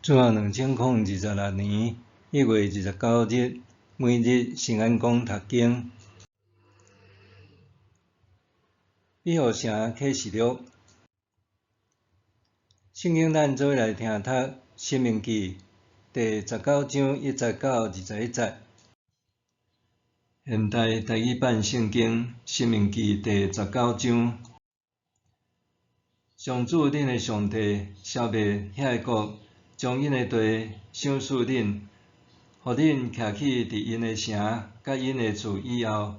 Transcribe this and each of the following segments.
主後2026年1月29日，每日新安講讀經。庇護城啟示錄。聖經咱做伙來聽讀《申命記》第19章1節到21節。現代台語版聖經《申命記》第十九章。上主恁的上帝消滅遐个國，將𪜶的地賞賜恁，予恁徛起佇𪜶的城佮𪜶的厝以後，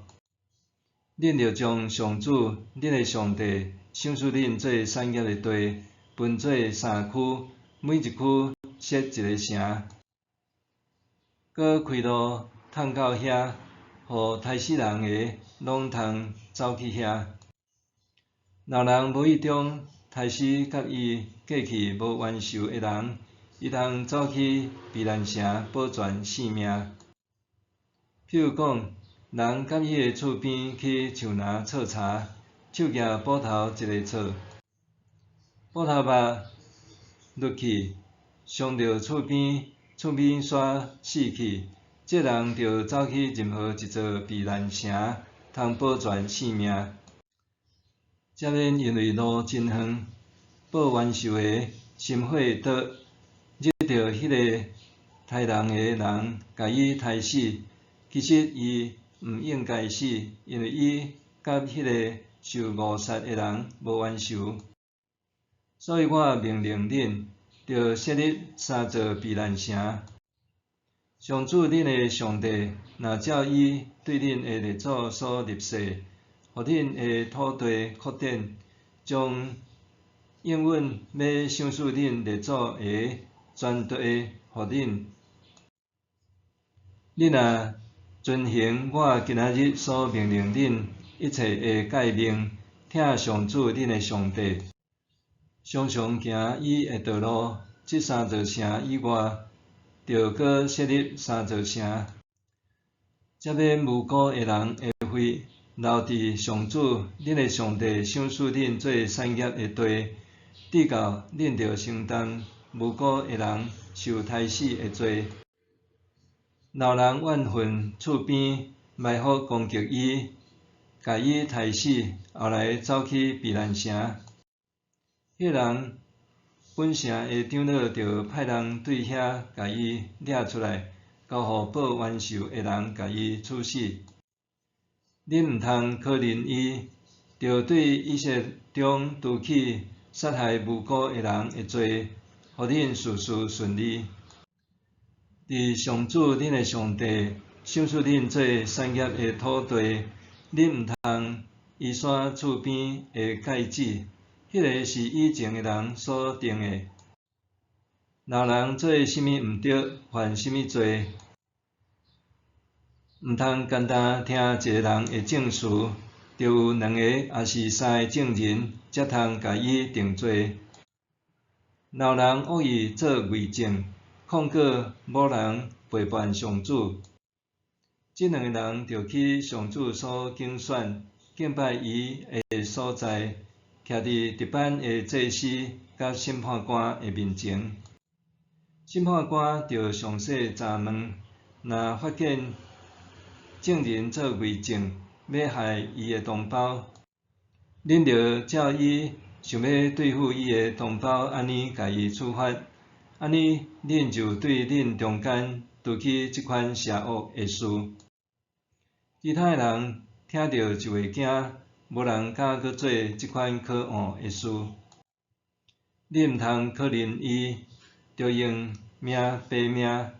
恁著將上主恁的上帝賞賜恁做產業的地，分做三區，每一區設一个城，閣開路通到遐，予刣死人的攏通走去遐。若人無意中刣死佮伊過去無冤仇的人，伊通走去避難城保全性命。譬如講，人佮伊的厝邊去樹林採柴，手舉斧頭一个挫，斧頭肉落去，傷著厝邊，厝邊煞死去，這人著走去任何一座避難城，通保全性命。這免因為路真遠，報冤仇的心火灼，惹著彼个刣人的人共伊刣死，其實伊毋應該死，因為伊佮彼个受誤殺的人無冤仇。所以我命令恁，著設立三座避難城。上主恁的上帝若照伊對恁的列祖所立誓，予恁的土地擴展，將應允欲賞賜恁列祖的全地予恁。恁若遵行我今仔日所命令恁一切的誡命，疼上主恁的上帝，常常行伊的道路，這三座城以外，著閣設立三座城。這免無辜的人的血流佇上主恁的上帝賞賜恁做產業的地，直到恁著承擔無辜的人受刣死的罪。若有人怨恨厝邊埋伏攻擊伊，共伊刣死，後來走去避難城，彼人本城的長老著派人對遐共伊掠出來，交予報冤仇的人共伊處死。恁毋通可憐伊，著對以色列中除去殺害無辜的人的罪，予恁事事順利。佇上主恁的上帝賞賜恁做產業的土地，恁毋通移徙厝邊的界址，彼个是以前的人所定的。若人做啥物毋著，犯啥物罪，毋通干焦聽一个人的證詞，著有兩個抑是三個證人，才通共伊定罪。若有人惡意做偽證，控告某人背叛上主，這兩個人著去上主所揀選敬拜伊的所在，徛佇值班的祭司佮審判官的面前。審判官著詳細查問，若發現證人做偽證，欲害伊的同胞，恁著照伊想欲對付伊的同胞按呢共伊處罰，按呢恁就對恁中間除去這款邪惡的事。其他的人聽著就會驚，無人敢閣做這款可惡的事。恁毋通可憐伊，著用命賠命，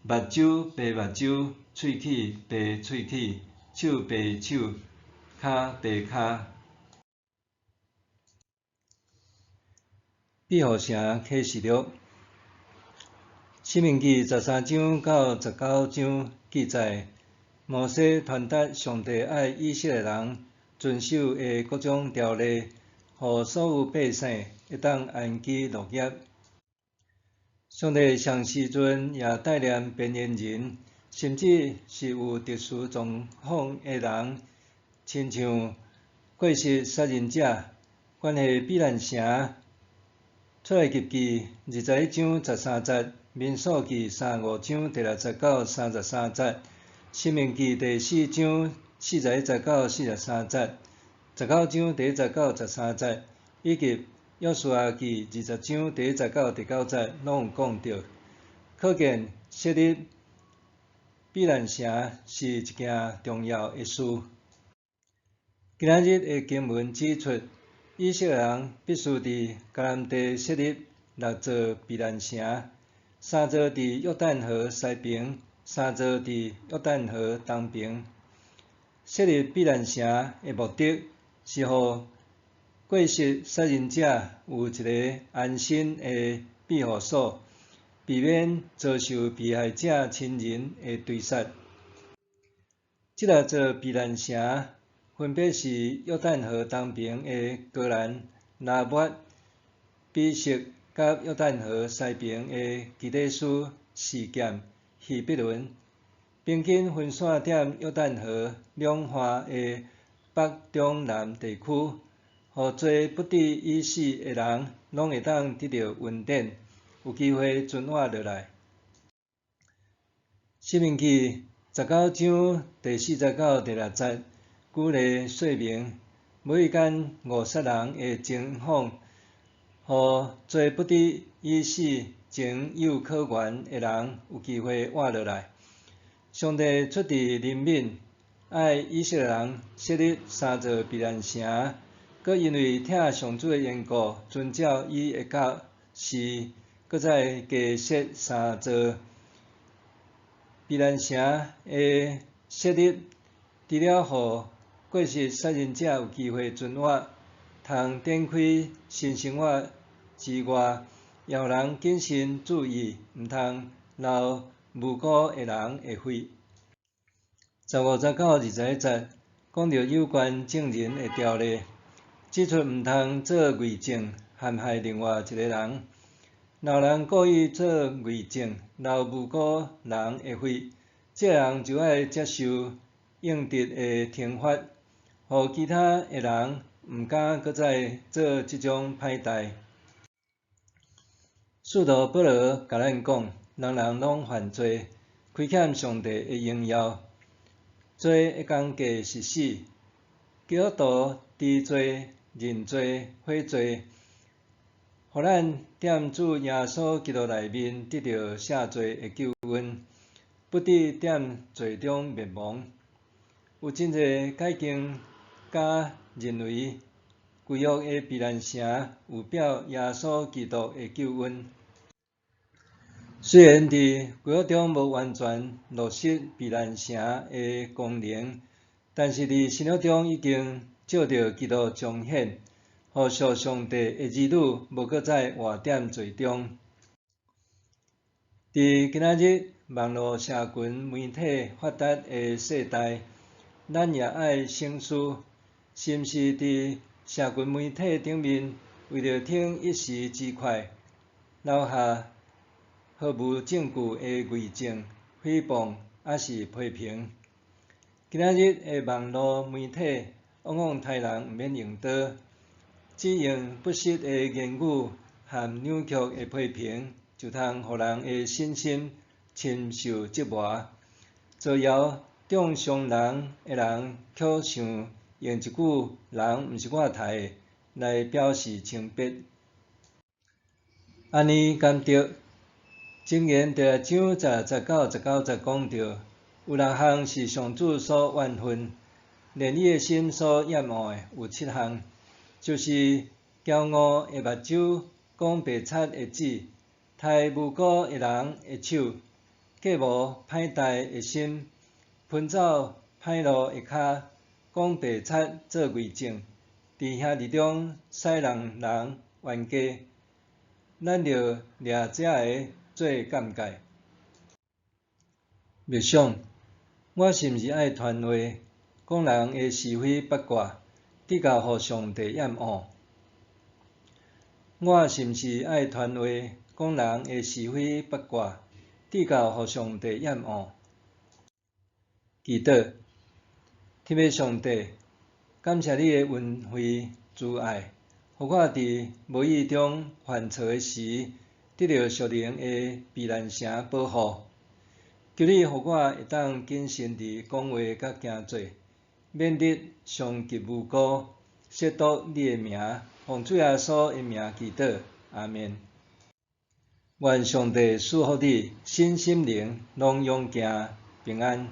目睭賠目睭，喙齒賠喙齒，手賠手，跤賠跤。庇護城啟示錄，申命記13章到19章記載，摩西傳達上帝愛以色列人遵守的各種條例，予所有百姓會當安居樂業。上帝上時陣也帶領邊緣人，甚至是有特殊狀況的人，親像過失殺人者，關係避難城出埃及記21章13節，民數記35章第6節到33節，申命記第4章41節到43節，19章第1節到13節，以及約書亞記20章第1節到第9節，攏有講著。可見設立避難城是一件重要的事。今仔日的經文指出，以色列人必須佇迦南地設立六座避難城，三座佇約旦河西爿，三座佇約旦河東爿。設立避難城的目的是予過失殺人者有一个安身的庇護所，避免遭受被害者親人的追殺。這六座避難城分別是約旦河東爿的歌蘭、拉抹、比色，佮約旦河西爿的基底斯、示劍、希伯崙，平均分散踮約旦河兩岸的北、中、南地區，予濟不致已死的人攏會當得著恩典，有機會存活落來。申命記19章第4節到第6節，舉例說明，無意間誤殺人的情況，予濟不致已死情有可原的人有機會活落來。上帝出自憐憫，愛以色列人設立三座避難城，閣因為疼上主的緣故，遵照伊的教示，閣再加設三座避難城的設立，除了予過失殺人者有機會存活，通展開新生活之外，也予人謹慎注意，毋通流無辜的人的血。15節到21節講著有關證人的條例，指出毋通做偽證陷害另外一个人。若有人故意做偽證，流無辜人的血，這个人就愛接受應得的懲罰，予其他的人毋敢閣再做這種歹代。使徒保羅共咱講，人人攏犯罪，虧欠上帝的榮耀。罪的工價是死。基督徒知罪、認罪、悔罪，予咱踮主耶穌基督內面得著赦罪的救恩，不致踮罪中滅亡。有真濟解經家認為，舊約的避難城有表耶穌基督的救恩。雖然佇舊約中無完全落實避難城的功能，但是佇新約中已經藉著基督彰顯，予屬上帝的兒女無閣再活踮罪中。佇今仔日網路社群媒體發達的世代，咱也愛省思，是毋是佇社群媒體頂面為著逞一時之快，留下毫無證據的偽證、誹謗，抑是批評？今仔日的網路媒體往往刣人毋免用刀，只用不實的言語和扭曲的批評，就通予人的身心深受折磨。造謠中傷人的人，卻想用一句“人毋是我刣的”來表示清白。按呢敢著？箴言第6章16節到19節講著，有六項是上主所怨恨，連伊的心所厭惡的有七項，就是驕傲的目睭、講白賊的舌、刣無辜的人的手、計謀歹代的心、奔走歹路的跤、講白賊做偽證、佇兄弟中使弄人冤家。咱著掠這个做鑑戒。默想，我是毋是愛傳話，講人的是非八卦，直到予上帝厭惡？我是毋是愛傳話，講人的是非八卦，直到予上帝厭惡？祈禱，天父上帝，感謝你的恩惠慈愛，予予我佇無意中犯錯的時，得著屬靈的避難城保護。求你予我會當謹慎佇講話佮行做，免得傷及無辜，褻瀆你的名。奉主耶穌的名祈禱，阿們。願上帝賜福你，身心靈攏勇健平安。